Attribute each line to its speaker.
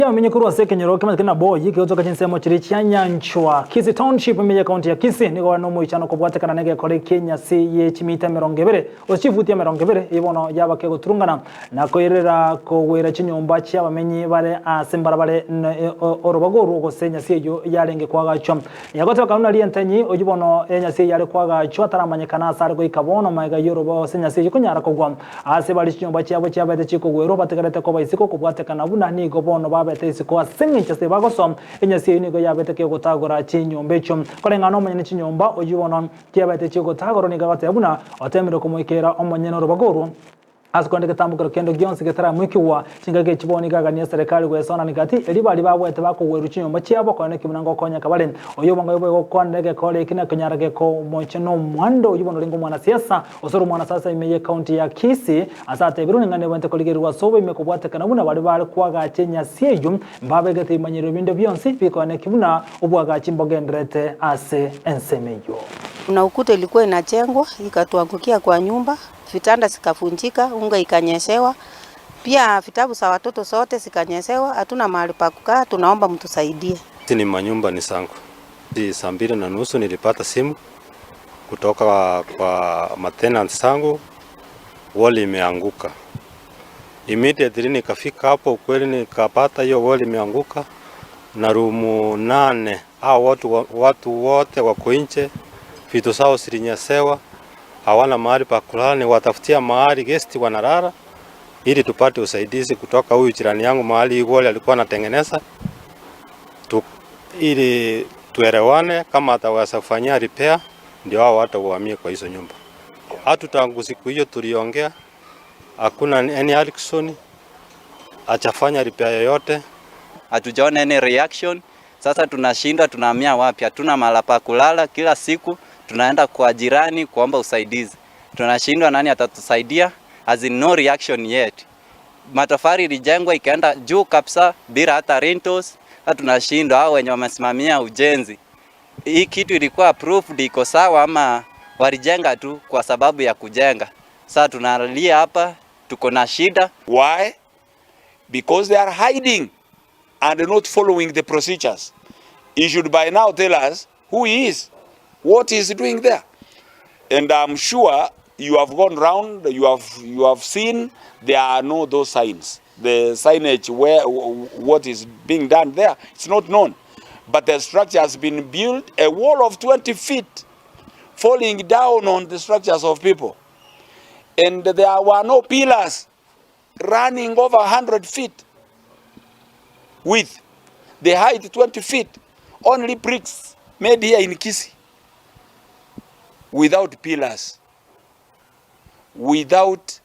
Speaker 1: Abamenyi korwa ase ekenyoro kemanyete na Boyi kegotoka chinsemo chiria chia Nyanchwa, Kisii Township ime ye county ya Kisii nigo bare nomoichano kobwatekana negekore ki'enyasi ye chimita 20 gose chifuti 20 eyio bono yaba kegoturungana na koirera kogwera chinyomba chi'abamenyi bare ase mbarabare orobago orwo gose enyasi eyio yarenge koagachwa. Yagoteba buna rientenyi oyio bono enyasi eyio yare koagachwa ataramanyekana ase are goika bono magega y'orobago ase enyasi eyio konyara kogwa. Aase bare chinyomba chiabo chiabete chikogwerwa batigarete koba isiko kobwatekana buna nigo bono babete isiko ase engencho ase bagosoa. Enyasi eyio nigo yabete kegotagora chinyomba echio. Koreng'ana omonyene chinyomba oyio bono chiabete chigotagorwa nigo agoteba buna otemirwe komoikera omonyene orobago orwo ase korende getambokero kende gionsi getaramoikigwa. Chingaki echi bono nigo agania eserekari gwesonania gati erio baria babwete bakogwerwa chinyomba chiabo korende ki buna ngokonyeka bare. Oyio obongo boigo gokwanera egekora eki nakonyara gekomochia nomwando oyio bono orenge omwanasiasa Gose ore omwanasasa ime y'ecounty ya Kisii, ase atebirwe ng'a nebwenerete korigererwa ase oboime kobwatekana buna baria bare koagacha enyasi eyio mbabegete ebimanyerero binde bionsi bikoeneki buna obwagachi mbogendererete ase ensemo eyio.
Speaker 2: Kuna ukuta ilikuwa inajengwa ikatuangukia kwa nyumba, vitanda zikavunjika, unga ikanyeshewa, pia vitabu za watoto zote zikanyeshewa, hatuna mahali pa kukaa, tunaomba mtusaidie.
Speaker 3: Hizi ni manyumba ni zangu. Saa mbili na nusu nilipata simu kutoka kwa matenants zangu wall imeanguka. Immediately nikafika hapo ukweli nikapata hiyo wall imeanguka na room nane hao watu, watu wote wako nje, vitu zao zilinyesewa, hawana mahali pa kulala, niwatafutia mahali guest wanalala ili tupate usaidizi kutoka huyu jirani yangu mahali hii wall alikuwa anatengeneza tu, ili tuelewane kama ataweza kufanyia repair ndio hao watu wahamie kwa hizo nyumba. Hatu tangu siku hiyo tuliongea, hakuna any action, hajafanya repair yoyote.
Speaker 4: Hatujaona any reaction. Sasa tunashindwa, tunahamia wapi? Hatuna mahala pa kulala. Kila siku tunaenda kwa jirani kuomba usaidizi, tunashindwa, nani atatusaidia? As in no reaction yet. Matofali ilijengwa ikaenda juu kabisa bila hata rentals. Sasa tunashindwa, hao wenye wamesimamia ujenzi, hii kitu ilikuwa approved iko sawa ama walijenga tu kwa sababu ya kujenga? Sasa tunalia hapa, tuko na shida.
Speaker 5: Why? Because they are hiding and not following the procedures. He should by now tell us who he is, what he is doing there. And I'm sure you have gone round, you have seen there are no those signs. The signage where what is being done there, it's not known. But the structure has been built, a wall of 20 feet falling down on the structures of people. And there were no pillars running over 100 feet width. The height 20 feet. Only bricks made here in Kisii. Without pillars. Without